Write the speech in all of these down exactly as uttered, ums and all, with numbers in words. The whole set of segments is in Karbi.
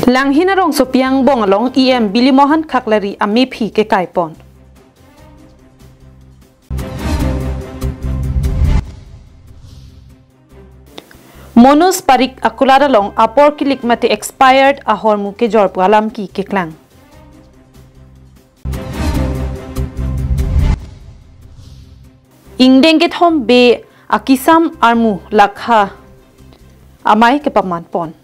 Langhin arongsopi angbong along E M Bili Mohan Khaklari amephi kekaipon. Monus Parik akulat along apor kilik mate expired ahormu kejor pu alam ki keklang. Ingdeng kethom be akisam armu lakha amei kepamanpon.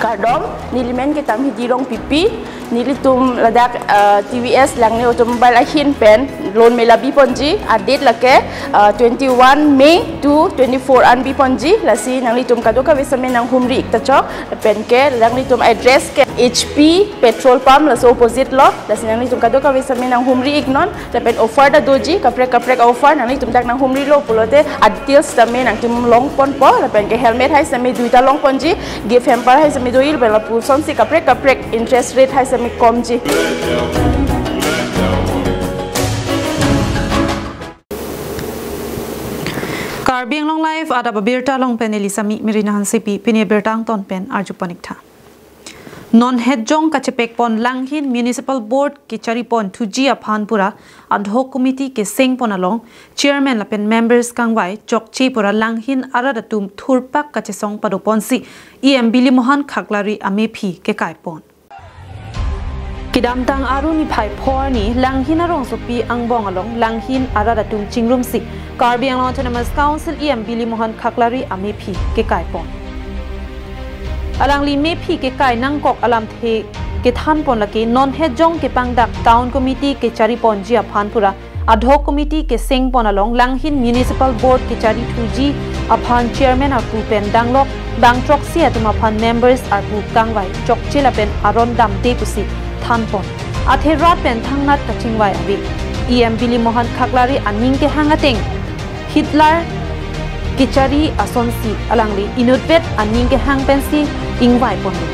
Kardom, nelimen ke Tamhidi Rongpipi, nelitum ladak, eh, T V S Langle Automobile ahin pen loan mela biponji, a-date lake, eh, twenty-one May to twenty-four an biponji, lasi nanglitum kadokave same nanghumri ik ta chok, pen ke nanglitum address ke H P petrol pump laso opposite lo, lasi nanglitum kadokave same nanghumri iknon, lapen offer ta doji, kaprek kaprek offer, nanglitum dak nanghumrilo pulote a-details tame nangtum longponpo, lapen ke helmet hai same duita longponji, gift hamper hai same do-il, lapen lapuson si kaprek kaprek interest rate hai same komji. Karbi Anglong Live adap abirta along pen neli Sami Merina Hansepi, pini birta angton pen arjupon ik tha. Non hetjong kachepekpon Langhin Municipal Board kecharipon thuji aphan pura ad hoc committee kesengpon along chairman lapen members kangvai chokche pura Langhin arat atum thurpak kachesong padoponsi E M Bili Mohan Khaklari amephi kekaipon. Kedamtang Aru niphai pho arni Langhin arongsopi angbong along Langhin arat atum chingrumsi Karbi Anglong Autonomous Council E M Bili Mohan Khaklari amephi kekaipon. Alangli mephi kekai nangkok alamthe kethanpon lake non hetjong kepangdak town committee kechariponji aphan pura ad hoc committee kesengpon along Langhin Municipal Board kechari thuji aphan chairman arpu pen danglok bang throksi atum aphan members arpu kangvai chokche lapen aron damde pusi thanpon. Athe rat pen thangnat kachingvai ave. E M Bili Mohan Khaklari aning kehang ateng Hitler kechari asonsi alangli inutvet aning kehang pensi ingvaiponlo.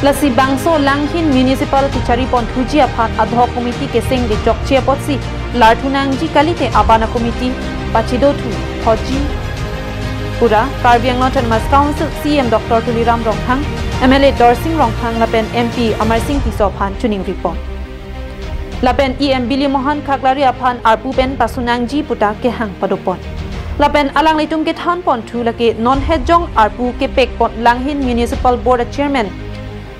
Lasi bangso Langhin Municipal kecharipon thuji aphan ad hoc committee keseng kechokche apotsi larthu nangji kalite abana committee pachedothu thuji pura Karbi Anglong Autonomous Council C E M Doctor Tuliram Ronghang, M L A Dorsing Ronghang lapen M P Amarsing Tisso aphan chiningripon. Lapen E M Bili Mohan Khaklari aphan arpu pen pasunangji puta kehang padopon. Lapen alanglitum kethanponthu lake non hetjong arpu kepekpon Langhin Municipal Board a Chairman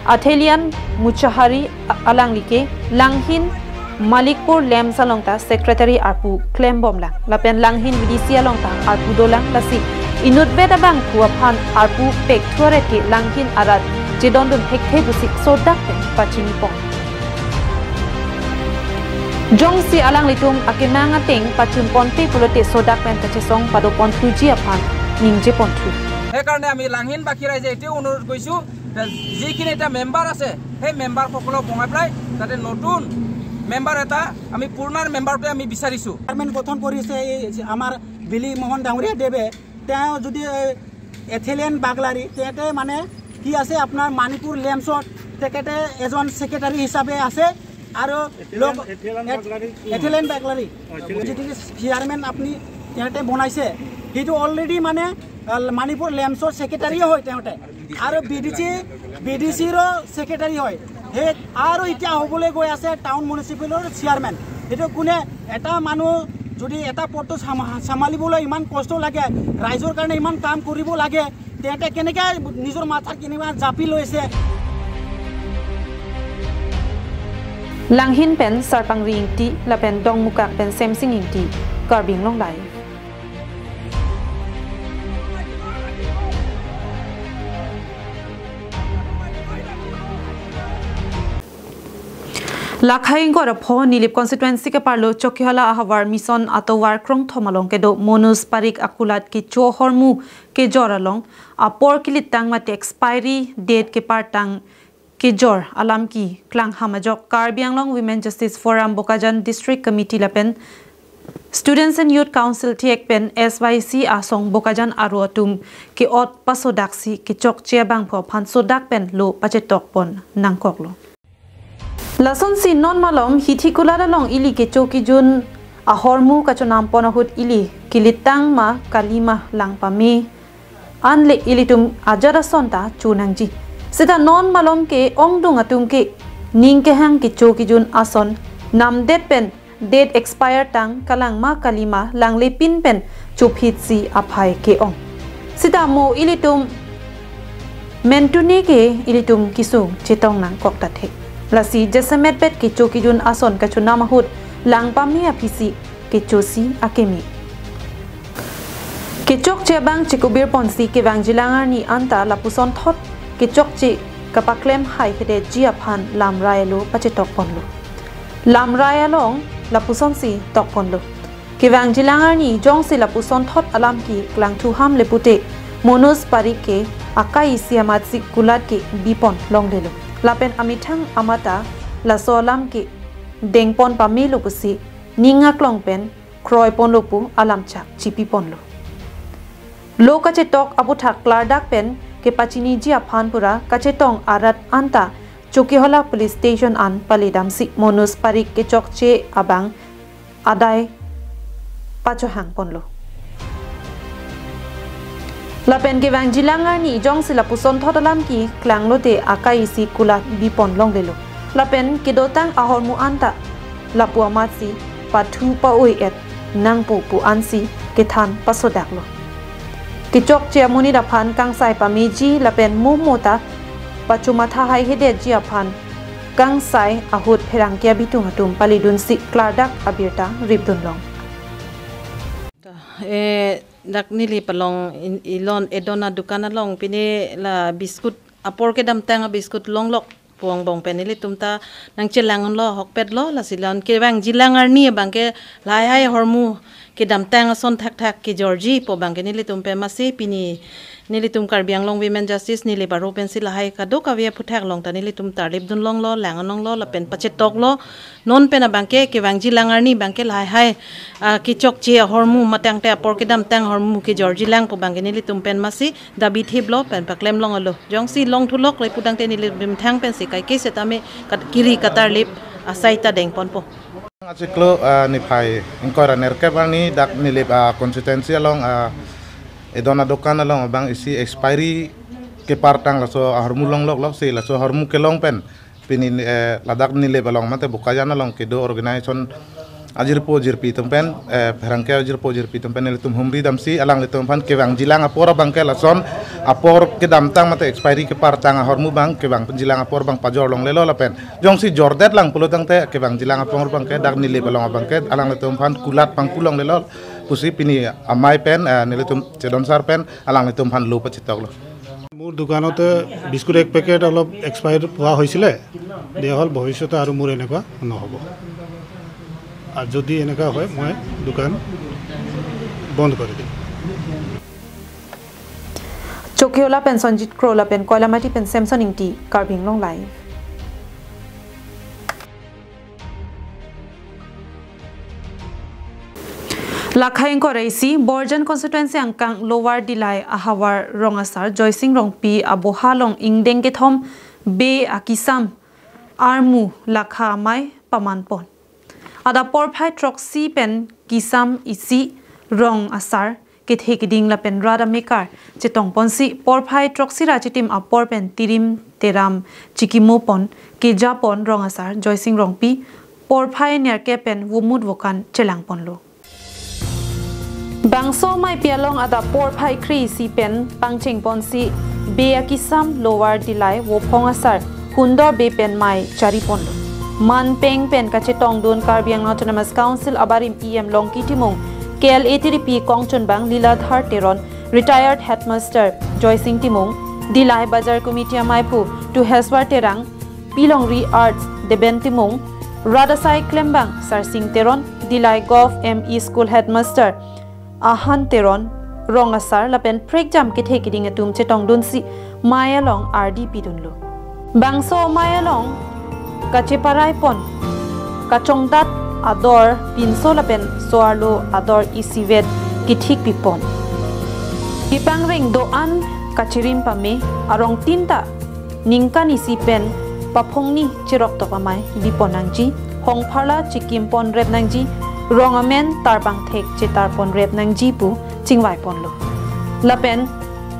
Athelian Muchahari a-, alangli ke Langhin Malikpur LAMPS along ta secretary arpu klembomlang. Lapen Langhin V D C along ta arpu dolang, lasi inutvet abangphu aphan arpu pekthu aret ke Langhin arat chedondun thekthe pusi sodak pen pachinipon. Jongsi alanglitum akemang ateng pachunponpe pulote sodak pen kachesong padoponthuji aphan ningjeponthu. সেইকাৰণে আমি লাংহিনবাসী ৰাইজে এইটোৱে অনুৰোধ কৰিছোঁ যে যিখিনি এতিয়া মেম্বাৰ আছে, সেই মেম্বাৰসকলক বহাই পেলাই যাতে নতুন মেম্বাৰ এটা, আমি পুৰণাৰ মেম্বাৰটোৱে আমি বিচাৰিছোঁ। চেয়াৰমেন গঠন কৰিছে এই আমাৰ বিলি মোহন ডাঙৰীয়া দেৱে। তেওঁ যদি, এ, এথেলিয়ান বাগলাৰী, তেখেতে মানে কি আছে, আপোনাৰ মণিপুৰ লেম্পছত তেখেতে এজন ছেক্ৰেটাৰী হিচাপে আছে আৰু এথেলিয়ান, লগ-, এথেলিয়ান এথ-, বাগলাৰী কোন? এথেলিয়ান বাগলাৰী, অ, এথেলিয়ান। যিটো চেয়াৰমেন আপুনি তেখেতে বনাইছে, সেইটো অলৰেডি মানে, আ, মণিপুৰ লেম্পছৰ ছেক্ৰেটাৰীয়ে হয় তেখেতে। আৰু B D C, B D চিৰো ছেক্ৰেটাৰী হয়। সেই আৰু এতিয়া হ'বলৈ গৈ আছে টাউন মিউনিচিপেলৰ চেয়াৰমেন। সেইটো কোনে, এটা মানুহ যদি এটা পদটো চম্ভা-, চম্ভালিবলৈ ইমান কষ্ট লাগে, ৰাইজৰ কাৰণে ইমান কাম কৰিব লাগে, তেন্তে কেনেকে নিজৰ মাথাত কেনেবা জাপি লৈছে? Langhin pen Sarpangri Ingti, lapen Dongmukak pen Semsing Ingti, Karbi Anglong Live. Lakha ingkoi ra pho Nilip constituency ke-arlo Chokihola ahavar Mission atovar krongthom along kedo Monus Parik akulat kecho ahormu kejor along apor kilittang mate expiry date kepartang kejor alam keklang ham ajok Karbi Anglong Women Justice Forum Bokajan District Committee lapen Students and Youth Council thiek pen S Y C asong Bokajan aro atum ke-ot pasodaksi kechokche abangphu aphan sodak pen lo pachetokpon nangkoklo. Lasonsi non malom Hithikulat along ili kecho kejun ahormu kachonampon ahut ili kelitang ma kalima lang pame an le ilitum ajat ason ta chonangji. Seta non malom ke-ongdung atum ke ning kehang kecho kejun ason namdet pen date expire tang kalang ma kalima langle pin pen chophitsi aphai ke-ong. Seta mo ilitum mentune ke ilitum kesung chetong nangkok ta thek. Lasi jasemet pet kecho kejun ason kachonam ahut lang pame aphisi kechosi akeme. Kechokche abang chekubir ponsi kevangjilang arni anta lapuson thot kechokche kapaklem haihedetji aphan lamrai alo pachetok ponlo. Lamrai along lapusonsi tok ponlo. Kevangjilang arni jongsi lapuson thot alam keklangthu ham le pute Manoj Parrikh ke akai isi amatsi kulat ke bipon longlelo. Lapen amethang amata laso alam ke dengpon pamelo pusi ning aklong pen kroiponlo pu alamchak chipiponlo. Lo kachetok aputhak klardak pen kepachiniji aphan pura kachetong arat anta Chokihola Police Station an paledamsi Manoj Parrikh kechokche abang adai pachohangponlo. Lapen kevangjilang arni jongsi lapuson thot alam keklanglote akai isi kulat bipon longlelo. Lapen kedotang ahormu anta lapu amatsi pathu pa-oi-et nangpo pu ansi kethan pasodaklo. Kechokche amonit aphan kangsai pameji lapen momo ta pachomatha haihedetji aphan kangsai ahut pherangke abitung atum paledunsi klardak abirta ripdunlong. Eh, dak Nilip along in-, ilon edon adukan along pine la biscuit apor kedamtang a-biscuit longlok pu angbong pen nelitum ta nangchelang-unlo ahokpetlo, lasi la-an kevangjilang arni abangke lahai hai ahormu kedamtang ason thakthak kejorji pu abangke nelitum pen masi pini nelitum Karbi Anglong Women Justice Nilip aro pensi lahai kadokave aphuthak along ta nelitum tarlipdunlonglo, lang-unlonglo lapen pachetoklo. Non pen abangke kevangjilang arni abangke lahai hai, ah, kechokche ahormu matangte apor kedamtang ahormu kejorjilang pu abangke nelitum pen masi dabi thiplo pen paklemlonglo. Jongsi longthulok le pudangte nelitum thang pensi kaike setame kat-, kiri katarlip asai ta dengponpo. Achiklo, ah, niphai ingkoi ra nerkep arni dak Nilip, ah, constituency along, ah, edon adukan along abang isi expiry kepartang laso ahormu longloklo, si laso ahormu kelong pen pini, eh, ladak Nilip along mate Bokajan along kedo organization ajirpo jirpi atum pen, eh, pherangke ajirpo jirpi atum pen nelitum humridamsi alanglitum aphan kevangjilang apor abangke lason apor kedamtang mate expiry kepartang ahormu abang kevangjilang apor abang pajor longlelo lapen jongsi jordetlang pulotangte kevangjilang apor abangke dak Nilip along abangke alanglitum aphan kulat pangku longlelo pusi pini amei pen, eh, nelitum chedonsar pen alanglitum aphan lo pachetoklo. মোৰ দোকানতে বিস্কুট এক পেকেট অলপ এক্সপায়াৰ হোৱা হৈছিলে, দিয়া হ'ল, ভৱিষ্যতে আৰু মোৰ এনেকুৱা নহ'ব। আৰু যদি এনেকুৱা হয়, মই দোকান বন্ধ কৰি দিম। Chokihola pen Sonjit Kro lapen Koilamati pen Samson Ingti, Karbi Anglong Live. Lakha ingkoi ra isi, Borjan constituency angkang Lower Dillai ahavar rong asar Joysing Rongpi aboha along ingdeng kethom bey akisam armu lakha amei pamanpon. Adap porphai throksi pen kisam isi rong asar kethe keding lapen rat amekar chetongponsi porphai throksi ra chitim apor pen tirim teram chikimopon kejapon rong asar Joysing Rongpi porphai nerkep pen vomut vokan chelangponlo. Bangso ameipi along adap porphai kre-isi pen pangchengponsi bey akisam Lower Dillai vophong asar Hundor Bey pen mei chariponlo. Manpeng pen kachetongdun Karbi Anglong Autonomous Council abarim E M Longki Timung, K L A tiripi kongchunbang Liladhar Teron, retired headmaster Joysing Timung, Dillai Bazar Committee ameiphu Tuheswar Terang, Pilongri Arts Deben Timung, rat asai klembang Sarsing Teron, Dillai Govt M E School headmaster Ahan Teron, rong asar lapen prekjam kethe keding atum chetongdunsi mei along ardi pidunlo. Bangso mei along kacheparaipon kachongdat ador pinso lapen so-arlo ador isivet kethik pipon. Kepangreng do-an kachirim pame arong tinta ningkan isi pen paphongni cherok tok amei bipon nangji, hongpharla chikimpon rep nangji, rong amen tarbang thek chetar pon rep nangji pu chingvai ponlo. Lapen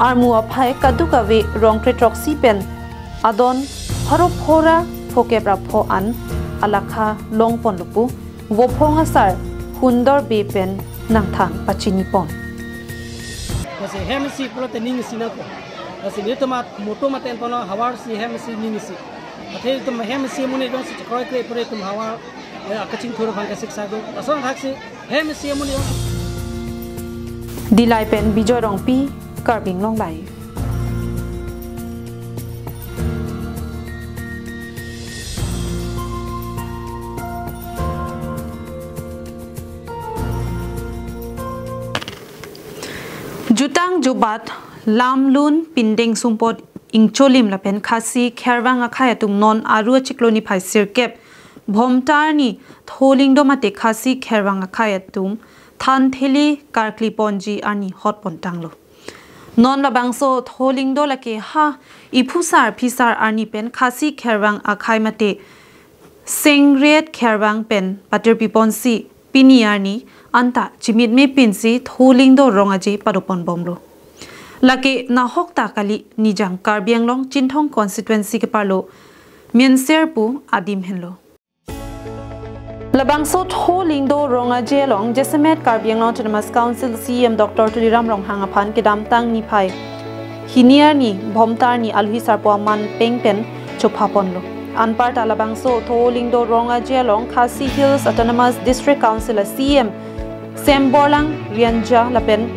armu aphai kadokave rong kre throksi pen adon pharo phora phokep ra pho an alakha long ponlo pu Vophong asar Hundor Bey pen nangthan pachini pon. Lasi hem isi pulote ning isi nangkok. Lasi nelitum atum atum aten pono havar si hem isi ning isi. Athe itum hem isi amonit jongsi chekroi kre pore itum havar, eh, akachingthur aphan kasiksa do. Lason thaksi hem isi amonit jong. Dillai pen Bijoy Rongpi, Karbi Anglong Live. Jutang jubat, lam lun, pindeng sumpot ingcholim lapen Khasi Khervang akhai atum non Aru achiklo niphai sirkep Bhomta arni Tholingdo mate Khasi Khervang akhai atum thanthili karkli ponji arni hot pon tanglo. Non labangso Tholingdo lake ha iphusar phisar arni pen Khasi Khervang akhai mate Sengriet Khervang pen patirpi ponsi pini arni anta chimit me pinsi Tholingdo rong aje pado pon bomlo. Lake nahok ta kali, Nijang Karbi Anglong Chinthong constituency keparlo Mienser pu adim henlo. Labangso Tholingdo rong aje along jasemet Karbi Anglong Autonomous Council C E M Doctor Tuliram Ronghang aphan kedamtang niphai hini arni Bhomta arni alohi sarpo aman peng pen chopha ponlo. Anparta labangso Tholingdo rong aje along Khasi Hills Autonomous District Council a C E M Semborlang Rianja lapen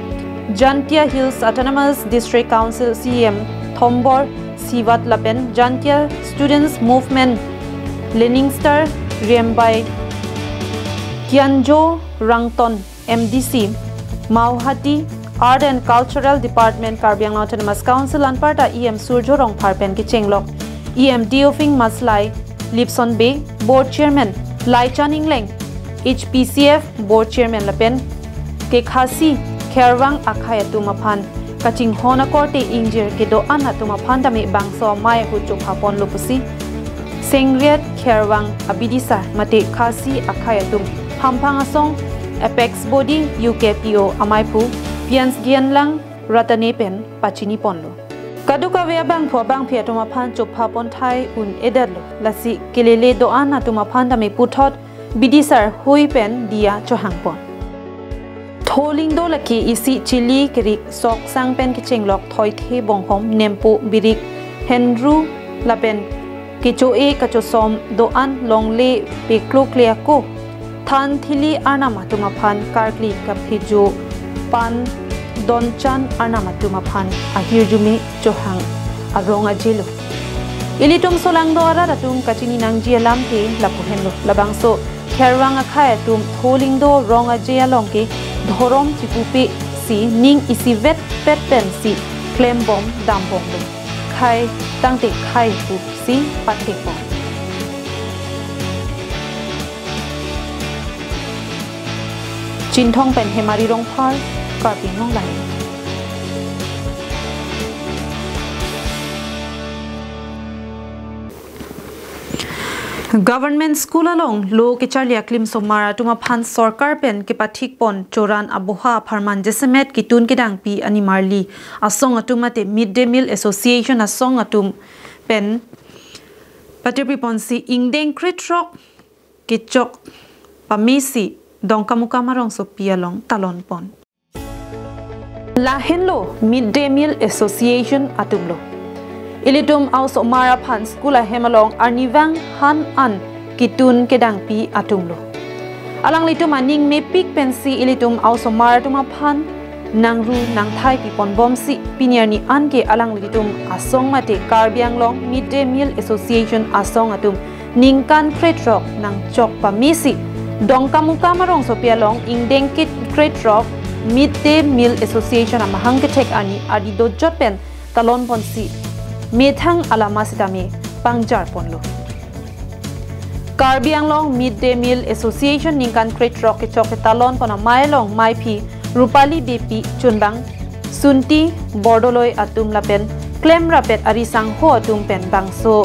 Jaintia Hills Autonomous District Council C E M Thombor Siwat lapen Jaintia Students Movement Leningstar Riembai, Kianjo Rangton M D C Mawhati, Art and Cultural Department Karbi Anglong Autonomous Council anparta E M Surjo Rongphar pen kechenglok, E M Teofing Maslai, Lipson Bey, Board Chairman Laichan Ingleng, H P C F Board Chairman lapen ke Khasi Khervang akhai atum aphan kachinghon akorte ingjir kedo-an atum aphan tame bangso amei ahut chopha ponlo pusi Sengriet Khervang abidisar mate Khasi akhai atum hamphang asong Apex Body U K P O amaiphu Pians Gianlang Ratane pen pachini ponlo. Kadokave abangphu abangphi atum aphan chopha pon thai un-edetlo, lasi kelele do-an atum aphan tame puthot bidisar hui pen diya chohang pon. Tholingdo lake isi chili kerik sok sang pen kechenglok thoithe bonghom nempo birik henru lapen kecho-e kachosom do-an longle peklokle ako thanthili arnam atum aphan karkli kaphejo pan donchan arnam atum aphan ahirjume chohang arong ajelo. Ilitum solangdo arat atum kachini nangji alam ke lapu henlo. Labangso Khervang akhai atum Tholingdo rong aje along ke dhorom chipupe si ning isivet pet pensi klembom dambomlo. Khai tangte khai pusi pathekbom. Chinthong pen Hemari Rongphar, Karbi Anglong Live. Government School along lo kecharli aklimsomar atum aphan sorkar pen kepathik pon choran aboha apharman jasemet ketun kedangpi animarli asong atum mate Mid Day Meal Association asong atum pen patirpi ponsi ingdeng krethrok kechok pamesi Dongkamukam arongsopi along talon pon. Lahenlo Mid Day Meal Association atumlo. Ilitum a-osomar aphan school ahem along arnivang han an ketun kedangpi atumlo. Alanglitum aning mepik pensi ilitum a-osomar atum aphan nangru nangthai piponbomsi pini arni anke alanglitum asong mate Karbi Anglong Mid Day Meal Association asong atum ningkan krethrok nangchok pamesi Dongkamukam arongsopi along ingdeng kit krethrok Mid Day Meal Association amahang kethek arni adi dojot pen talon ponsi methang alama sitame pangjar ponlo. Karbi Anglong Mid Day Meal Association ningkan krethrok kechok ketalon pon amei along meiphi Rupali Beypi chunbang Sunti Bordoloi atum lapen klemrapet ari sangho atum pen bangso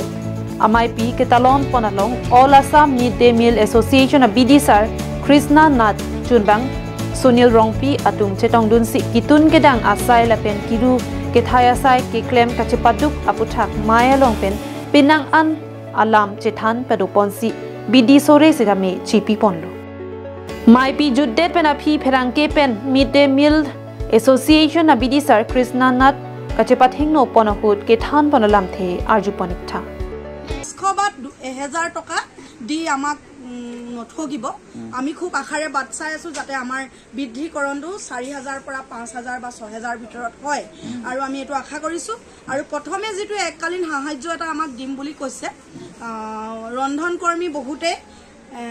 ameipi ketalon pon along All Assam Mid Day Meal Association abidisar Krishna Nath chunbang Sunil Rongpi atum chetongdunsi kitun kedang asai lapen kiru kethai asai keklem kachepaduk aputhak mei along pen penang an alam chethan padoponsi bidi sore sitame chipiponlo. Meipi jutdet pen aphi pherangke pen Mid Day Meal Association abidisar Krishna Nath kachepathengno pon ahut kethanpon alamthe arjupon iktha. পাঁচশ বা দু-, এহেজাৰ টকা দি আমাক, উম, নঠগিব। আমি খুব আশাৰে বাট চাই আছো যাতে আমাৰ বৃদ্ধিকৰণটো চাৰি হাজাৰৰ পৰা পাঁচ হাজাৰ বা ছয় হাজাৰ ভিতৰত হয়। আৰু আমি এইটো আশা কৰিছো। আৰু প্ৰথমে যিটো এককালীন সাহায্য এটা আমাক দিম বুলি কৈছে, আহ, ৰন্ধনকৰ্মী বহুতে, এ,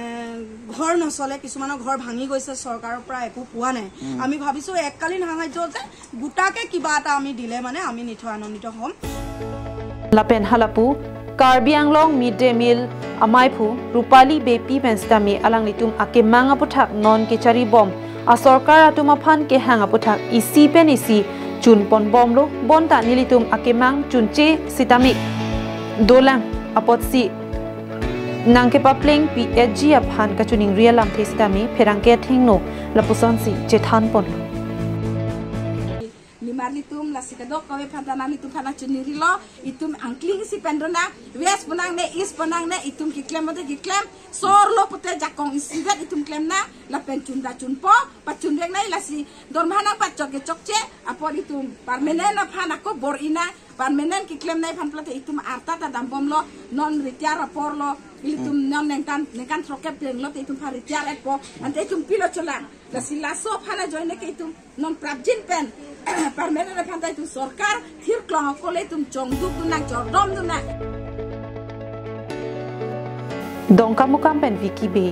ঘৰ নচলে, কিছুমানৰ ঘৰ ভাঙি গৈছে, চৰকাৰৰ পৰা একো পোৱা নাই। আমি ভাবিছো এককালীন সাহায্য যে গোটাকে কিবা এটা আমি দিলে মানে আমি নিঠৈ আনন্দিত হ'ম। Lapen halapu Karbi Anglong Mid Day Meal amaiphu Rupali Beypi pen sitame alanglitum akemang aputhak non kecharibom asorkar atum aphan kehang aputhak isi pen isi chunponbomlo, bonta nelitum akemang chunche sitame dolang apotsi nangkepaplengpi etji aphan kachiningri alamthe sitame pherangke athengno lapusonsi chethanponlo. Nimarlitum lasi kadokave aphan ta nanglitum aphan chiningrilo, itum angkling isi pen donang, west pu nangne, east pu nangne, itum keklem mate keklem, sorlo pute jakong isivet itum klemnang, lapen chunda chunpo, pachunveknei lasi dorma nangpachok ke chokche, apot itum permanent aphan ako bor-inang, permanent keklemnei aphan pulote itum arta ta dambomlo, non retire aporlo, ilitum non ningkan, ningkan throkkep plenglo te itum aphan retire etpo, ante itum pilo cholang, lasi laso aphan ajoine ke itum non prapjin pen permanent aphan ta itum sorkar thirklong akole itum chongduk dunang, chordom dunang. Dongkamukam pen Vicky Bey,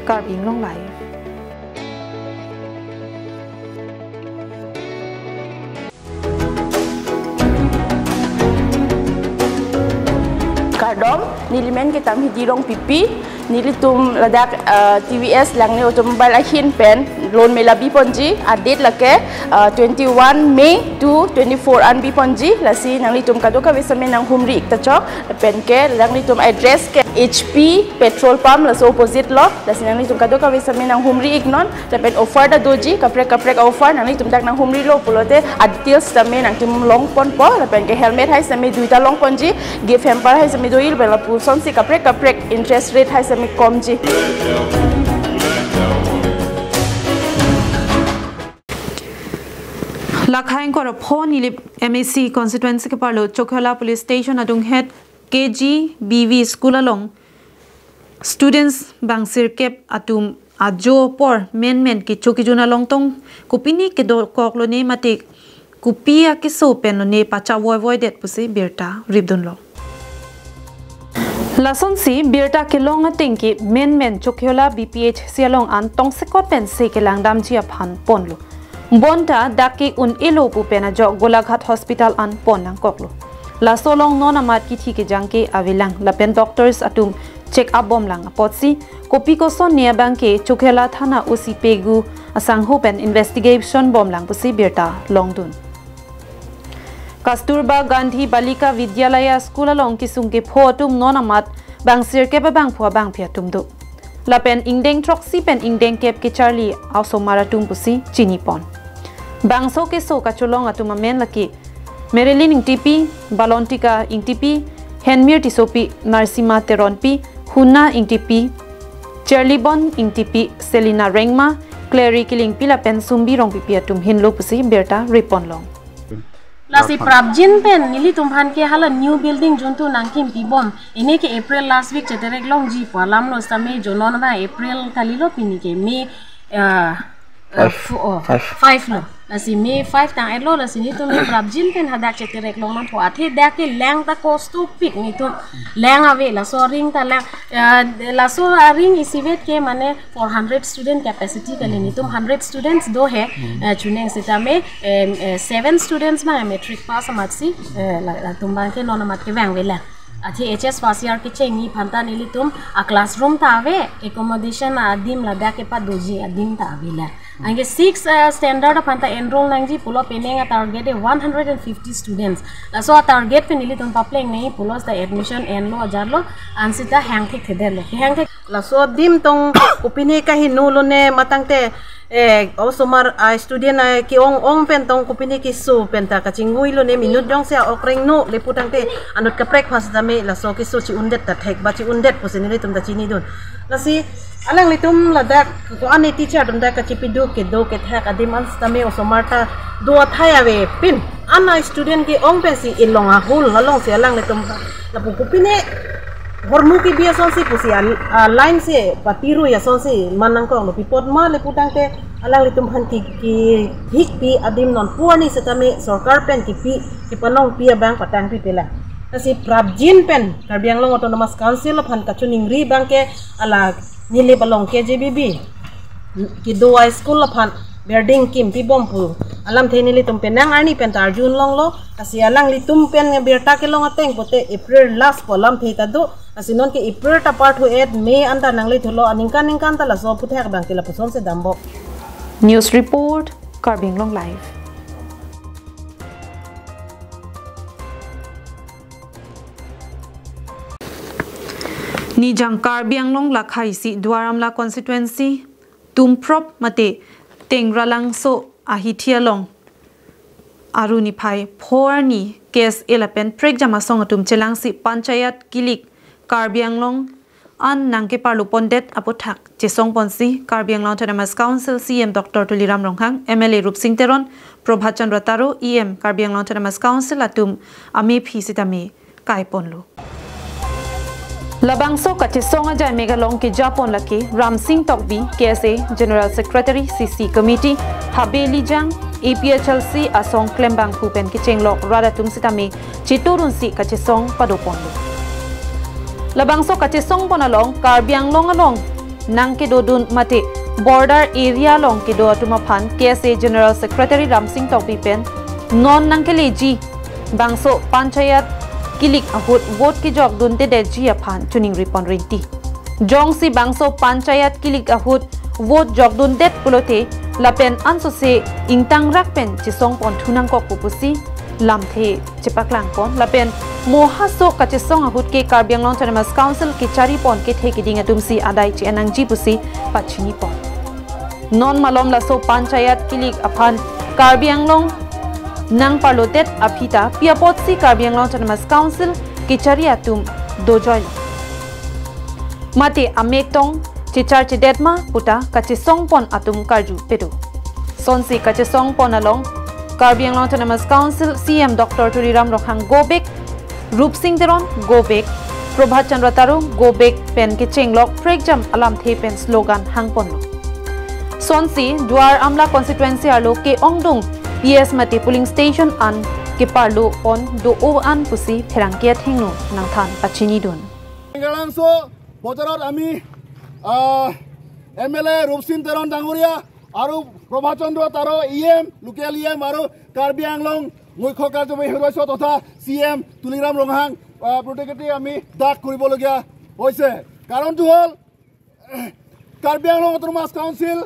Karbi Anglong Live. Kardom, nelimen ke Tamhidi Rongpipi, nelitum ladak, ah, T V S Langne Automobile ahin pen loan mela biponji, adate lake, ah, twenty-one May to twenty-four an biponji, lasi nanglitum kadokave sitame nanghumri ik ta chok, pen ke nanglitum address ke H P petrol pump laso opposite lo, lasi nanglitum kadokave sitame nanghumri iknon, lapen offer ta doji, kaprek kaprek offer, nanglitum dak nanghumrilo pulote, adetails sitame nangtum longponpo, lapen ke helmet hai sitame duita longponji, gift hamper hai sitame do-il, lapen lapusonsi kaprek kaprek interest rate hai sitame komji. Lakha ingkoi ra pho Nilip M A C constituency keparlo Chokhela Police Station adunghet K G B V school along students bang sirkep atum ajo apor menmen kecho kejun along tong kopine kedo koklone mate kopi akeso penlone pachavoivoidet pusi birta ripdunlo. Lasonsi birta kelong ateng ke menmen Chokhela B P H C along an tongsekot pensi kelangdamji aphan ponlo. Bonta dak ke un-elo pu pen ajok Golaghat Hospital an pon nangkoklo. Laso along non amat kithi kejang ke avelang lapen doctors atum check up bomlang apotsi kopi kosonne abang ke Chokhela Thana O C Pegu asangho pen investigation bomlang pusi birta longdun. Kasturba Gandhi Balika Vidyalaya School along kesung kepho atum non amat bang sirkep abangphu abangphi atum do. Lapen ingdeng throksi pen ingdeng kep kecharli a-osomar atum pusi chinipon. Bangso keso kacholong atum amen lake Marilyn Ingtipi, Balontika Ingtipi, Henmir Tissopi, Narsima Teronpi, Huna Ingtipi, Charlibon Ingtipi, Selina Rengma, Clary Killingpi lapen Sumbi Rongpipi atum henlo pusi birta ripon long. Lasi prapjin pen nelitum aphan ke hala new building juntu nangkim pibom. Pini ke April last week cheterek longji pu alam lo sitame jonon ba April kalilo pini ke May, ah, ah, Five. fu-, oh, Five. Five lo. Lasi May five tang-etlo lasi nelitum ke prapjin pen hadak cheterek long nangpo athe dak ke lang ta kostopik nelitum lang ave laso aring ta lang, ah, laso aring isivet ke mane four hundred student capacity kali nelitum hundred students do he, eh, chuneng sitame, em, eh, seven students ma matric pass amatsi, eh, la, latum abang ke non amat kevang avelang. Athe H S first year kechengji aphan ta nelitum a-classroom ta ave, accommodation adim ladak kepadoji adim ta avelang. Anke six, eh, standard aphan ta enroll nangji pulo penang a-target e one hundred and fifty students. Laso a-target pen nelitum papleng nangji pulo seta admission enlo ajarlo, ansita hangthekthedetlo. Hangthek Laso adim tong kopine kaheno lone matangte, eh, osomar a student a ke-ong ong pen tong kopine keso pen ta kachingui lone minute jongsi a okreng no le putangte anut kaprek phas dame laso keso chi-undet ta thek ba chi-undet pusi nelitum ta chinidun. Lasi alanglitum ladak ko-an teacher atum ta kachipiduk kedo kethak adim an sitame osomar ta do athai avepin an a student ke-ong pensi ilong ahul alongsi alanglitum lapu kopine hormu kebi asonsi pusi al-, a line si patirui asonsi man nangkoklo, pi apot ma le putangte alanglitum aphan ke, kethikpi adim non pu arni sitame sorkar pen kepi kepanongpi abang patangpi pela. Lasi prapjin pen Karbi Anglong Autonomous Council aphan kachiningri abang ke ala Nilip along K J B B kedo a school aphan building kimpi bom pu alamthe nelitum penang arni pen ta arjulonglo. Lasi alanglitum pen birta kelong ateng pote April last pu alamthe ta do. Lasi non ke April ta parthu-et May anta nanglethulo, aningkan ningkan ta laso aphuthak abang ke lapuson si dampo. News report, Karbi Anglong Live. Nijang Karbi Anglong lakha isi Duar Amla constituency, Tumprop mate Tengralangso ahithi along Aru niphai pho arni K S A lapen prekjam asong atum chelangsi Panchayat kilik Karbi Anglong an nangkeparlo pondet aphuthak chesong ponsi Karbi Anglong Autonomous Council C E M Doctor Tuliram Ronghang, M L A Rupsing Teron, Prabhat Chandra Taro, E M Karbi Anglong Autonomous Council atum amephi sitame kai ponlo. Labangso kachesong ajai mega long kejapon lake Ramsing Tokbi, K S A General Secretary, C C Committee, Habe Lijang, A P H L C asong klembangphu pen kechenglok rat atum sitame cheturunsi kachesong padoponlo. Labangso kachesong pon along Karbi Anglong along nangkedodun mate border area along kedo atum aphan K S A General Secretary Ramsing Tokbi pen non nangkeleji bangso Panchayat kilik ahut vote kejokdundedetji aphan chiningri pon rinti. Jongsi bangso Panchayat kilik ahut vote jokdundet pulote lapen ansose ingtangrak pen chesong ponthu nangkok pu pusi lamthe chepaklang pon lapen mo haso kachesong ahut ke Karbi Anglong Autonomous Council kechari pon kethe keding atumsi adai che-en nangji pusi pachini pon. Non malom laso Panchayat kilik aphan Karbi Anglong nangparlodet aphi ta pi apotsi Karbi Anglong Autonomous Council kechari atum dojoilo mate amek tong checharchedet ma puta kachesong pon atum karju pedo. Sonsi kachesong pon along Karbi Anglong Autonomous Council C E M Doctor Tuliram Ronghang go back, Rupsing Teron go back, Prabhat Chandra Taro go back pen kechenglok prekjam alamthe pen slogan hangponlo. Sonsi Duar Amla constituency arlo ke-ongdung P S mate polling station an keparlo pon do-o an pusi pherangke athengno nangthan pachinidun. Tengralangso bojarot ami, ah, M L A Rupsing Teron dangoria, আৰু প্ৰভাত চন্দ্ৰ তাৰো E M, local E M আৰু কাৰ্বি আংলং মুখ্য কাৰ্যবাহী সদস্য তথা C M Tuliram Ronghang, আহ, প্ৰতিনিধি আমি ডাক কৰিবলগীয়া হৈছে। কাৰণটো হ'ল, Karbi Anglong autonomous council,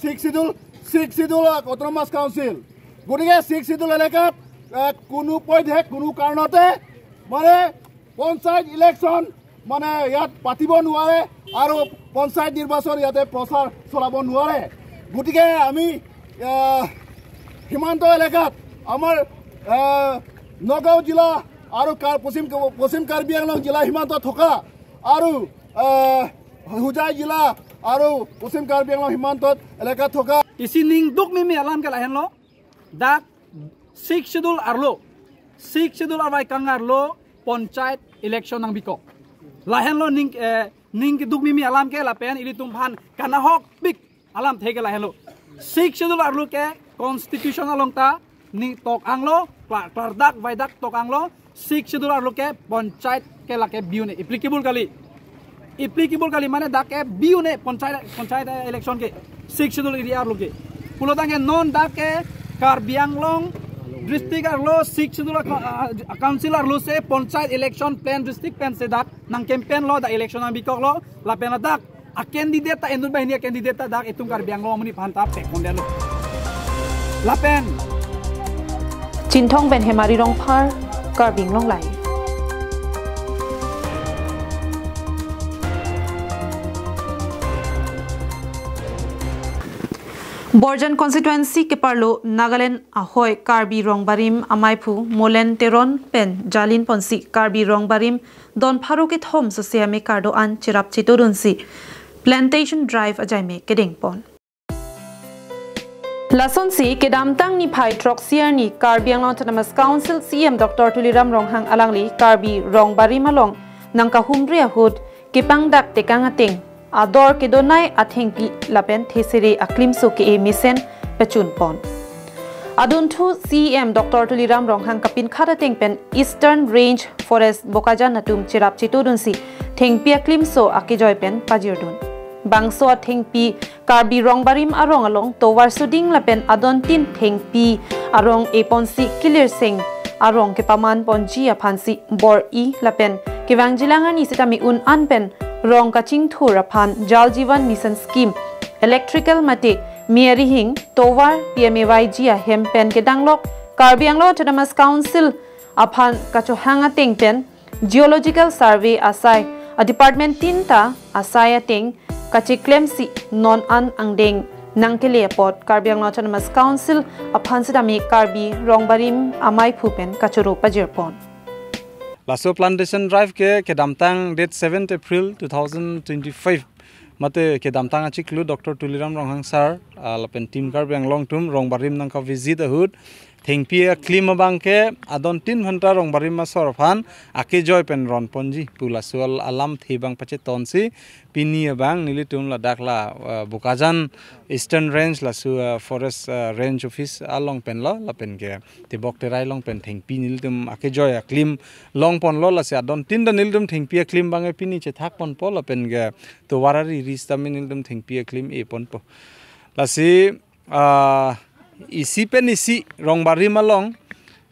six schedule, six schedule autonomous council. গতিকে ছিক্স শ্বিডিউল এলেকাত, আহ, কোনো পধ্যে, কোনো কাৰণতে মানে পঞ্চায়ত ইলেকশ্যন মানে ইয়াত পাতিব নোৱাৰে আৰু পঞ্চায়ত নিৰ্বাচন ইয়াতে প্ৰচাৰ চলাব নোৱাৰে। গতিকে আমি, আহ, সীমান্ত এলেকাত আমাৰ, আহ, নগাঁও জিলা আৰু কাৰ-, পশ্চিম, পশ্চিম কাৰ্বি আংলং জিলা সীমান্ত থকা আৰু, আহ, হোজাই জিলা আৰু পশ্চিম কাৰ্বি আংলং সীমান্ত এলেকাত থকা isi ning dukmeme alam ke lahenlo, dak six schedule arlo, six schedule arvai kangarlo panchayat election nangbikok. Lahenlo ning, eh, ning kedukmeme alam ke lapen ilitum aphan kanahokpik alamthe ke lahenlo. Six schedule arlo ke constitution along ta ning tok anglo, klar, klardak vaidak tok anglo, six schedule arlo ke panchayat ke lake biu ne applicable kali. Applicable kali mane dak ke biu ne panchayat, panchayat, eh, election ke six schedule area arlo ke. Pulotangte non dak ke Karbi Anglong district arlo six schedule, ah, ah, council arlo si panchayat election plan district pensi dak nang campaign lo, dak election nangbikoklo, lapen dak a candidate ta inut banghini a candidate ta dak itum Karbi Anglong amonit aphan ta pekondetlo. Lapen Chinthong pen Hemari Rongphar, Karbi Anglong Live. Borjan constituency keparlo Nagaland ahoi Karbi Rongbarim amaiphu Molen Teron pen jalin ponsi Karbi Rongbarim don pharo kethom sose amekar do-an cherap chetodunsi plantation drive ajaime kedeng pon. Lasonsi kedamtang niphai throksi arni Karbi Anglong Autonomous Council C E M Doctor Tuliram Ronghang alangli Karbi Rongbarim along nangkahumri ahut kepangdak tekang ateng ador kedonei athengpi lapen thesere aklimso ke-e mesen pachun pon. Adunthu C E M Doctor Tuliram Ronghang kapinkhat ateng pen Eastern Range Forest Bokajan atum cherap chetodunsi thengpi aklimso akejoi pen pajirdun. Bangso athengpi Karbi Rongbarim arong along tovar suding lapen adontin thengpi arong eponsi kilirseng arong kepaman ponji aphansi bor-i lapen kevangjilang arni sitame un-an pen rong kachingthur aphan Jal Jeevan Mission Scheme, electrical mate me arihing, tovar, P M A Y G ahem pen kedanglok Karbi Anglong Autonomous Council aphan kachohang ateng pen Geological Survey asai a department tin ta asai ateng kacheklemsi non an angdeng nangkele apot Karbi Anglong Autonomous Council aphan sitame Karbi Rongbarim amaiphu pen kachoro pajir pon. Laso plantation drive ke kedamtang date seventh April two thousand twenty-five mate kedamtang achiklo Doctor Tuliram Ronghang sir, ah, lapen Team Karbi Anglong atum Rongbarim nangkavisit ahut thengpi aklim abang ke adontin aphanta Rongbarim asor aphan akejoi pen ron ponji pu laso al-, alamthe abang pachetonsi pini abang nelitum ladak la, ah, Bokajan Eastern Range laso, ah, Forest, ah, Range Office along pen lo lapen ke tebok terai along pen thengpi nelitum akejoi aklim long ponlo, lasi adontin ta nelitum thengpi aklim abang ke pini chethak ponpo lapen ke tovar ari ri sitame nelitum thengpi aklim e ponpo. Lasi, ah, isi pen isi Rongbarim along,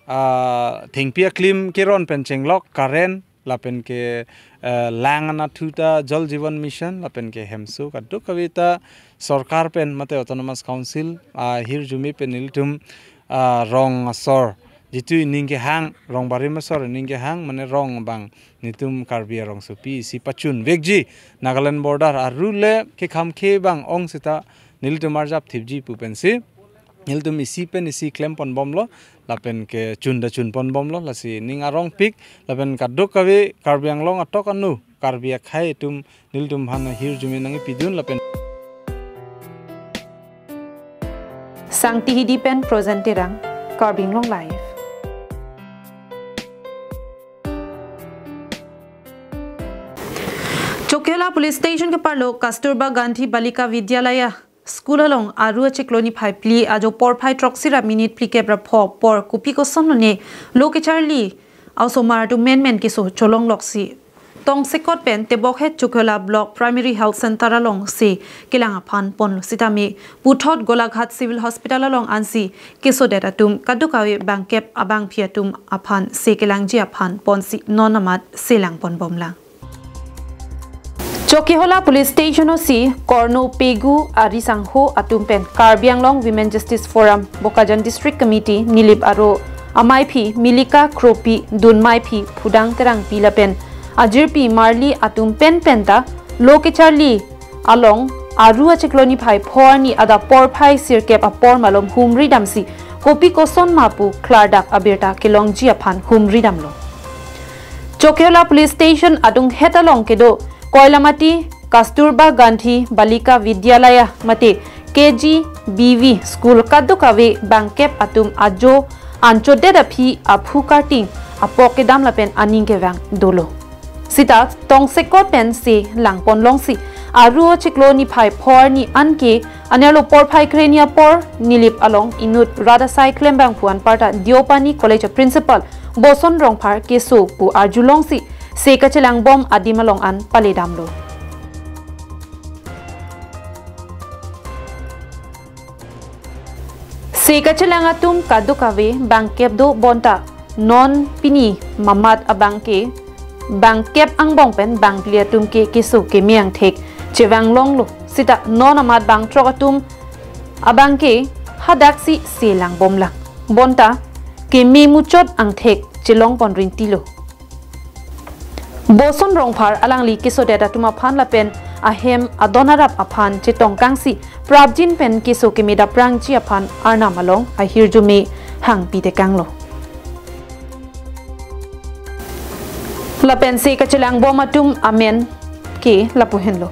ah, thengpi aklim keron pen chenglok current lapen ke, eh, lang anatthu ta Jal Jeevan Mission lapen ke hemso kadokave ta sorkar pen mate Autonomous Council, ah, ahirjume pen nelitum, ah, rong asor jitu ining kehang, Rongbarim asor ining kehang, mane rong abang nelitum Karbi arongsopi isi pachun vekji Nagaland border aru le kekhamkhe abang ong seta nelitum arjap thipji pu pensi nelitum isi pen isi klem ponbomlo lapen ke chun ta chun ponbomlo, lasi ning arongpik lapen kadokave Karbi Anglong atok anu Karbi akhei atum nelitum aphan ahirjume nangkepidun lapen. Sangti Hidi pen Projen Terang, Karbi Anglong Live. Chokihola Police Station keparlo Kasturba Gandhi Balika Vidyalaya School along aru achiklo niphai phli ajo porphai throksi ra minute phlikep ra pho apor kopi koson lone lo kecharli a-osomar atum menmen keso cholongloksi tongsekot pen tebokhet Chokihola Block Primary Health Center alongsi kelang aphan ponlo sitame puthot Golaghat Civil Hospital along ansi kesodet atum kadokave bangkep abangpi atum aphan se kelangji aphan ponsi non amat selang ponbomlang. Chokihola Police Station O C Korno Pegu ari sangho atum pen Karbi Anglong Women Justice Forum Bokajan District Committee Nilip aro amaiphi Milika Kropi, dunmaiphi Phudang Terangpi lapen ajirpi Marli atum pen penta lo kecharli along aru achiklo niphai pho arni adap porphai sirkep apor malom humri damsi kopi koson ma pu klardak abirta kelongji aphan humri damlo. Chokihola Police Station adunghet along kedo Koilamati Kasturba Gandhi Balika Vidyalaya mate K G B V School kadokave bangkep atum ajo anchodet aphi aphu karting apok kedam lapen aning kevang dolo. Sita tongsekot pensi lang ponlongsi aru achiklo niphai pho arni anke anerlo porphai kreni apor Nilip along inut rat asai klembang pu anparta Deopani College Principal Boson Rongphar keso pu arjulongsi se kachelangbom adim along an paledamlo. Se kachelang atum kadokave bangkep do bonta non pini mamat abangke bangkep angbong pen bangphli atum ke keso keme angthek chevanglonglo sita non amat bangthrok atum abangke hadaksi selangbomlang bonta keme muchot angthek chelongpon rintilo. Boson Rongphar alangli kesodet atum aphan lapen ahem adon arap aphan chetongkangsi prapjin pen keso keme daprangji aphan arnam along ahirjume hangpi tekanglo. Lapensi kachelangbom atum amen ke lapu henlo: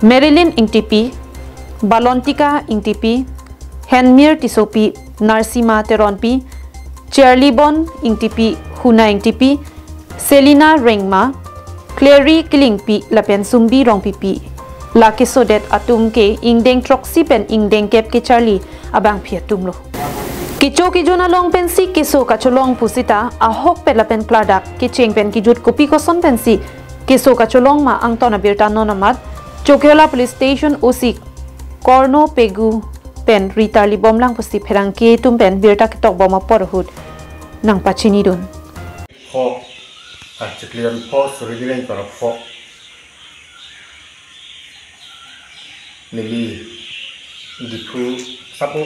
Marilyn Ingtipi, Balontika Ingtipi, Henmir Tissopi, Narsima Teronpi, Charlie Bon Ingtipi, Huna Ingtipi, Selina Rengma, Clary Killingpi lapen Sumbi Rongpipi. La kesodet atum ke ingdeng throksi pen ingdeng kep kecharli abangpi atumlo. Kecho kejun along pensi keso kacholong pusita ahokpet lapen klardak kecheng pen kejut kopi koson pensi keso kacholong ma angton abirta non amat Chokihola Police Station O C Korno Pegu pen ritarlibomlang pusi pherangke atum pen birta ketokbom apor ahut nangpachinidun. Pho, ah, chiklian pho, suri giring para pho. Neli Diphu sapo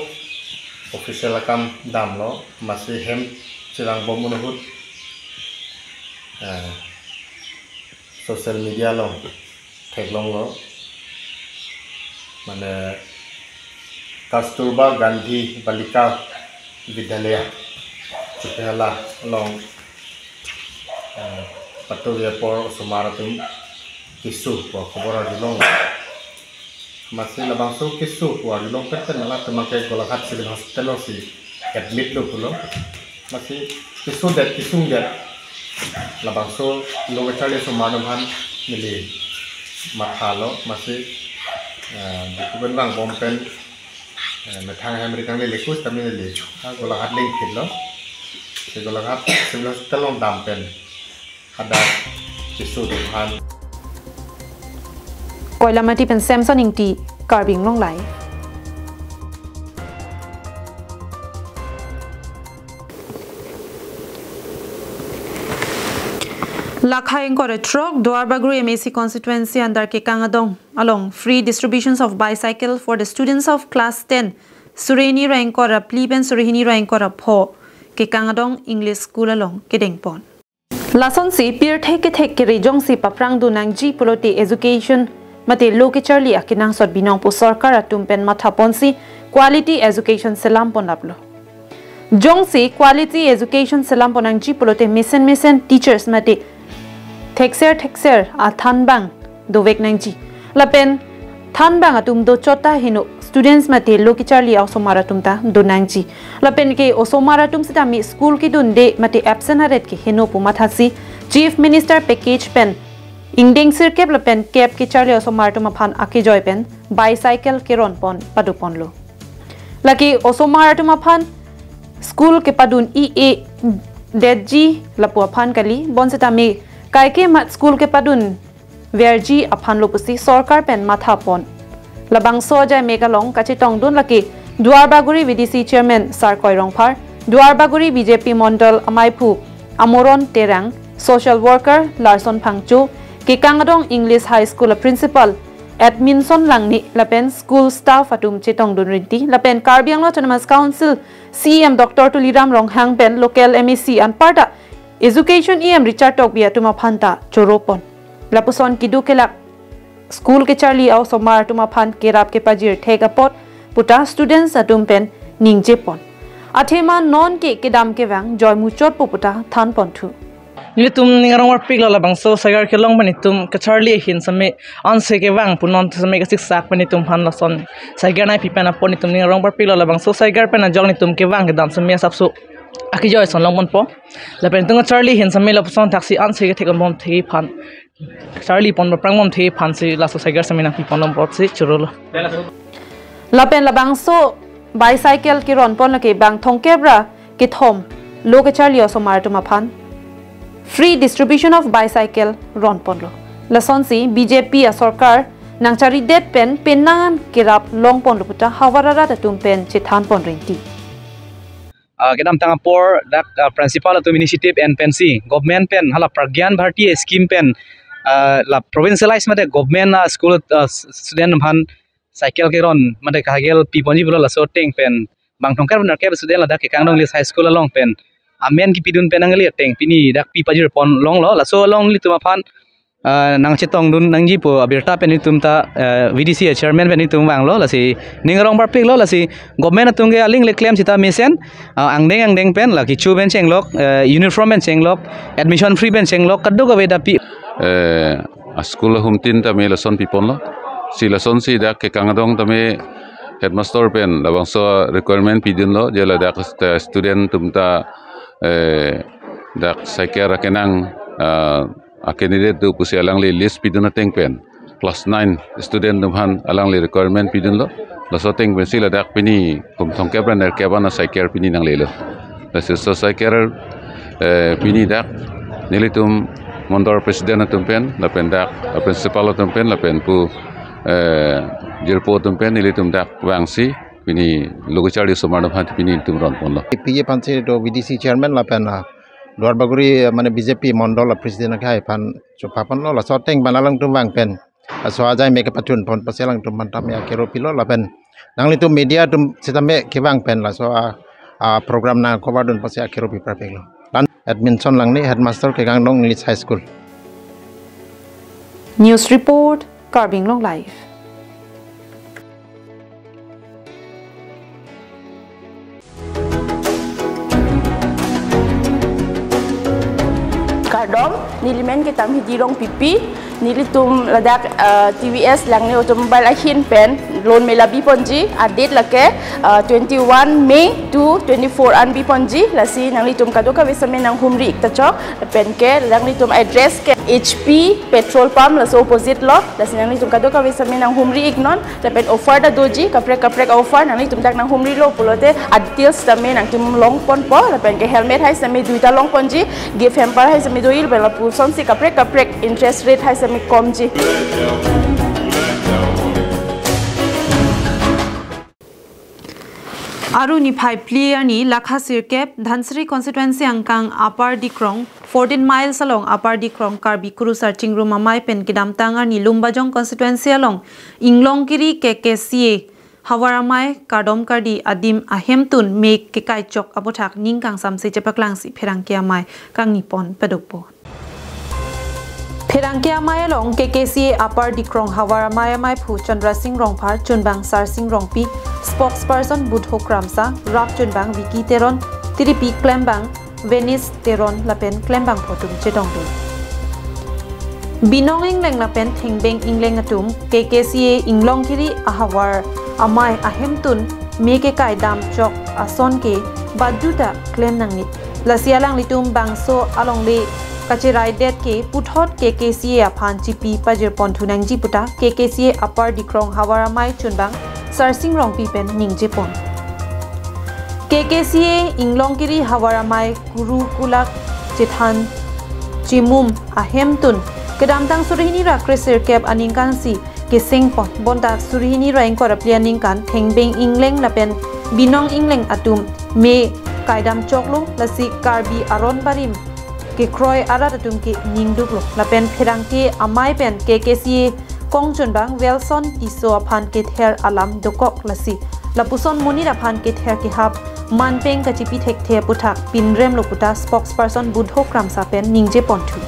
official akam damlo, masi hem chelangbom ahut, eh, social media along theklonglo. Mane Kasturba Gandhi Balika Vidyalaya Chokihola along, eh, patuya apor osomar atum keso pu khobor arjulong. Masi labangso keso pu arjulong pet pen latum ke Golaghat Civil Hospital alongsi admit lo pulo. Masi kesodet kesungdet labangso lo kecharli osomar atum aphan neli mathalo. Masi, eh, Diphu pen vangbom pen, eh, methang hem ri kangle lekus tame neli ha Golaghat lingphitlo. Si Golaghat Civil Hospital along dam pen hadak keso atum aphan. Koilamati pen Samson Ingti, Karbi Anglong Live. Lakha ingkoi ra throk, Duarbagori M A C constituency under Kekang Adong along free distributions of bicycle for the students of class ten, suri hini ra ingkoi ra phli pen suri hini ra ingkoi ra pho Kekang Adong English School along kedengpon. Lasonsi pirthe kethek kere jongsi paprangdun nangji pulote education mate lo kecharli akenangsot binong pu sorkar atum pen mathaponsi quality education selampon laplo. Jongsi quality education selampon nangji pulote mesen mesen teachers mate thekser thekser athanbang dovek nangji. Lapen thanbang atum dochot ta heno students mate lo kecharli osomar atum ta do nangji. Lapen ke osomar atum sitame school kedunde mate absent aret ke heno pu mathasi Chief Minister package pen ingdeng sirkep lapen kep kecharli osomar atum aphan akejoi pen bicycle keronpon padoponlo. Lake osomar atum aphan school kepadun i-e detji lapu aphan kali, bonsitame kaike mat school kepadun verji aphan lo pusi sorkar pen mathapon. Labangso ajai mek along kachetongdun lake Duarbagori V D C Chairman Sarkoi Rongphar, Duarbagori B J P Mondol amaiphu Amoron Terang, social worker Larson Phangcho, Kekang Adong English High School a Principal Edmindson Langne lapen school staff atum chetongdun rinti, lapen Karbi Anglong Autonomous Council C E M Doctor Tuliram Ronghang pen local M A C anparta Education E M Richard Tokbi atum aphan ta choropon. Lapuson keduk kelak school kecharli osomar atum aphan kerap kepajir thek apot puta students atum pen ningjepon. Athema non ke kedam kevang joi muchotpo puta thanponthu. Nelitum ning arong arpiklo labangso saigar kelong pen itum kacharli ahin sitame anse kevang pu non sitame kasiksak pen itum aphan lason saigar nangpi pen apot itum ning arong arpiklo labangso saigar pen ajok itum kevang kedam sitame asapso akejoi ason longponpo. Lapen itum kacharli ahin sitame lapuson thaksi anse kethek anbom thek aphan, charlipon paprang bom thek aphansi laso saigar sitame nangpipon longpotsi chorolo. Lapen labangso bicycle keronpon lake bang thomkep ra kethom lo kecharli osomar atum aphan free distribution of bicycle ronponlo. Lasonsi B J P asorkar nangcharidet pen penang kerap longponlo puta havar arat atum pen chethanpon rinti. Ah, kedamtang apor dak, ah, principal atum initiative en pensi government pen hala Pragyan Bharati scheme pen, ah, la provincialize mate government, ah, school, ah, student aphan cycle keron mate kahagel piponji pulo laso ateng pen bang thomkep nerkep student ladak Kekang Adong English High School along pen amen kipidun pen nangli ateng pini dak pipajirpon longlo. Laso along nelitum aphan ah, nangchetongdun nangji pu abirta pen itum ta, ah, V D C a chairman pen itum vanglo, lasi ning arong parpiklo, lasi government atum ke aling le klem sita mesen, ah, angdeng angdeng pen, la kecho pen chenglok, ah, uniform pen chenglok, admission free pen chenglok, kadokave ta pi. Eh, a school ahum tin tame lason piponlo. Si lasonsi dak kekang adong tame headmaster pen labangso requirement pidunlo, je ladak st-, student atum ta, eh, dak cycle akenang, ah, a candidate do pusi alangli list pidun ateng pen class nine student atum aphan alangli requirement pidunlo. Laso ateng pensi ladak pini kum thomkep ra nerkep an a cycle pini nanglelo. Lasi laso cycle, eh, pini dak nelitum mondol president atum pen, lapen dak, eh, principal atum pen, lapen pu, eh, jirpo atum pen, nelitum dak vangsi pini lo kacharli osomar atum aphan pini itum ronponlo. P A aphansi do V D C chairman lapen, ah, Duarbagori, eh, mane B J P mondol a president akhai aphan chopaponlo, laso ateng pen alangtum vang pen, laso ajai me kepachunpon pusi alangtum aphan tame akero pilo, lapen nanglitum media atum sitame kevang pen laso a, a program nang cover dun pusi akero pi parpiklo. Lan Edmondson Langne, headmaster Kekang Dong English High School. News report, Karbi Anglong Live. Kardom, neli men ke Tamhidi Rongpipi, nelitum ladak, eh, T V S Langne Automobile ahin pen loan mela biponji, a date lake, eh, twenty-one May to twenty-four an biponji, lasi nanglitum kadokave sitame nanghumri ik ta chok, pen ke nanglitum address ke H P petrol pump laso opposite lo, lasi nanglitum kadokave sitame nanghumri iknon, lapen offer ta doji, kaprek kaprek offer, nanglitum dak nanghumrilo pulote, a details tame nangtum longponpo, lapen ke helmet hai sitame duita longponji, gift hamper hai sitame do-il, lapen lapusonsi kaprek kaprek interest rate hai sitame komji. Aru niphai phli arni lakha sirkep Dhansiri constituency angkang Upper Dikrong, fourteen miles along Upper Dikrong Karbi Kurusar Chingrum Amei pen kedamtang arni Lumbajong constituency along Inglongkiri K K C A Havar Amei kardom kardi adim ahemtun me kekai chok aputhak ning kangsamse chepaklangsi pherangke amei kangnipon padokpo. Pherangke amei along K K C A Upper Dikrong Havar Amei ameiphu Chandra Singh Rongphar, chunbang Sarsing Rongpi, spokesperson Budho Kramsa, rap chunbang Vicky Teron, tiripi klembang Venice Teron lapen klembangpho atum chetongdun. Binong Engleng lapen Thengbeng Engleng atum K K C A Inglongkiri ahavar amei ahemtun me kekai dam chok ason ke baduta klem nangnit. Lasi alanglitum bangso alongle kachiraidet ke puthot K K C A aphan chipi pajirponthu nangji puta K K C A Upper Dikrong Havar Amei chunbang Sarsing Rongpi pen ningjepon. K K C A Inglongkiri Havar Amei Kuru Kulak Chethan Chimum ahemtun kedamtang suri hini ra kresirkep aningkansi kesengpon, bonta suri hini ra ingkoi ra phli aningkan Thengbeng Engleng lapen Binong Engleng atum me kaidam choklo, lasi Karbi aron barim kekroi arat atum ke ningduklo, lapen pherangke amei pen K K C A kongchunbang Wilson Tisso aphan kether alam dokok, lasi lapuson monit aphan kether kehap manpeng kachipi thekthe aputhak pinremlo puta spokesperson Budho Kramsa pen ningjeponthu.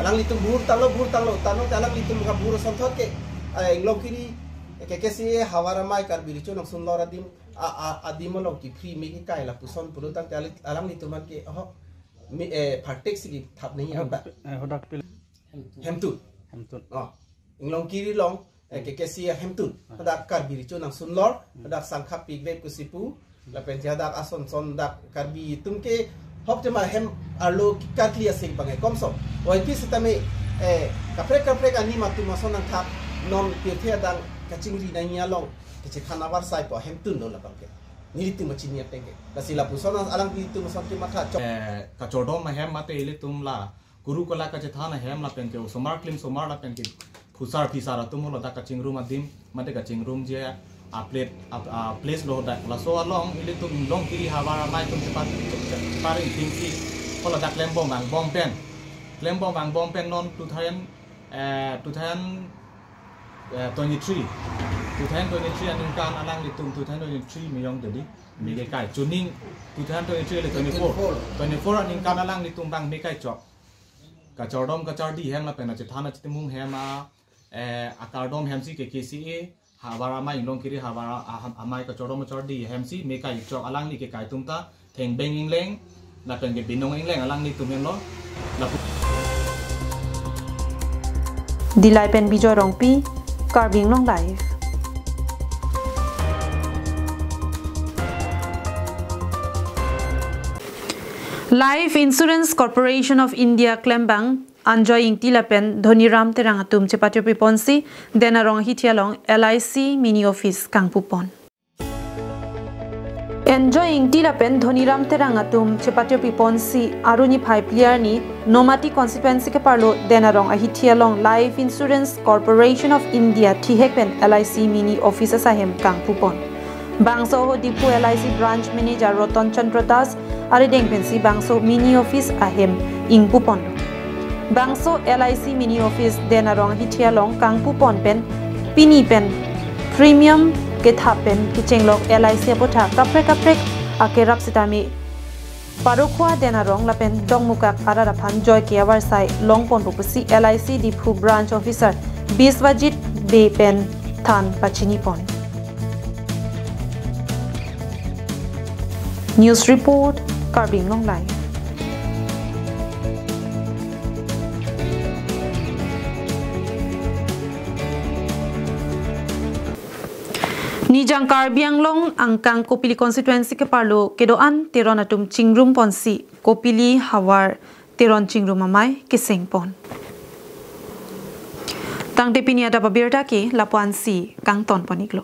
Alanglitum bur tanglo, bur tanglo, tanglo te alanglitum kabur asonthot ke, eh, Inglongkiri, eh, K K C A Havar Amei Karbi Recho Nangsunlor adim, a, a, adim along ke free me kekai lapuson pulotangte alang, alanglitum aphan ke, oho, me, eh, phartek si kethap nangji amba. Eh, hodak pil. Hemtun. Hemtun. Oh, Inglongkiri along, eh, K K C A hemtun. Ah. Hadak Karbi Recho Nangsunlor, hmm, hadak sangkha pikve pusi pu, lapen hadak ason son dak Karbi atum ke hok tema hem arlo karkli asek bang e komso. Oi pi sitame, eh, kaprek kaprek anim atum ason nangthap non pirthe adang kachingri nangji along kachethan avarsai pu ahemtun do labang ke. Nelitum kachini ateng ke. Lasi lapuson alanglitum ason kematha chok. Eh, kachordom ahem mate ilitum la Kuru Kulak Kachethan ahem lapen ke osomar klimsomar lapen ke phusar phisar atum lo dak kachingrum adim, mate kachingrumji a plate, a, a place lo dak. Laso along ilitum Inglongkiri Havar Amei atum chepa-, chepa-, cheparing tingsi, ko ladak klembom vangbom pen. Klembom vangbom pen non two thousand, eh, two thousand, eh, twenty-three. Two thousand twenty-three aningkan alanglitum two thousand twenty-three miyong jadi, me kekai. Chuning two thousand twenty-three le twenty-four. Twenty-four. Twenty-four aningkan alanglitum bang me kai chok. kachardom kachardi hem lapen achethan achitimung hem a, eh, akardom hemsi ke K C A havar amei inglong kiri havar a-, a-, amei kachardom kachardi hemsi me kai chok alangli ke kai atum ta thengbeng ingleng lapen ke binong ingleng alanglitum hemlo. Lapu- Dillai pen Bijoy Rongpi, Karbi Anglong Live. Life Insurance Corporation of India klembang Anjoy Ingti lapen Dhoniram Terang atum chepatiopi ponsi Den Arong ahithi along L I C mini office kangpu pon. Anjoy Ingti lapen Dhoniram Terang atum chepatiopi ponsi Aruni phai pliar ni Nomati constituency keparlo Den Arong ahithi along Life Insurance Corporation of India thihek pen L I C mini office asahem kangpu pon. Bangso ho Diphu L I C branch manager Roton Chandra Das arideng pensi bangso mini office ahem ingpu pon. Bangso L I C mini office Den Arong ahithi along kangpu pon pen pini pen premium kethap pen kechenglok L I C aputhak kaprek kaprek akerap sitame Parokhowa Den Arong lapen Dongmukak arat aphan joike avarsai long ponpo pusi L I C Diphu branch officer Biswajit Bey pen than pachini pon. News report, Karbi Anglong Live. Nijang Karbi Anglong angkang Kopili constituency keparlo kedo-an Teron atum chingrum ponsi Kopili havar Teron chingrum amei keseng pon. Tangte pini adap abirta ke lapu ansi kangton pon iklo.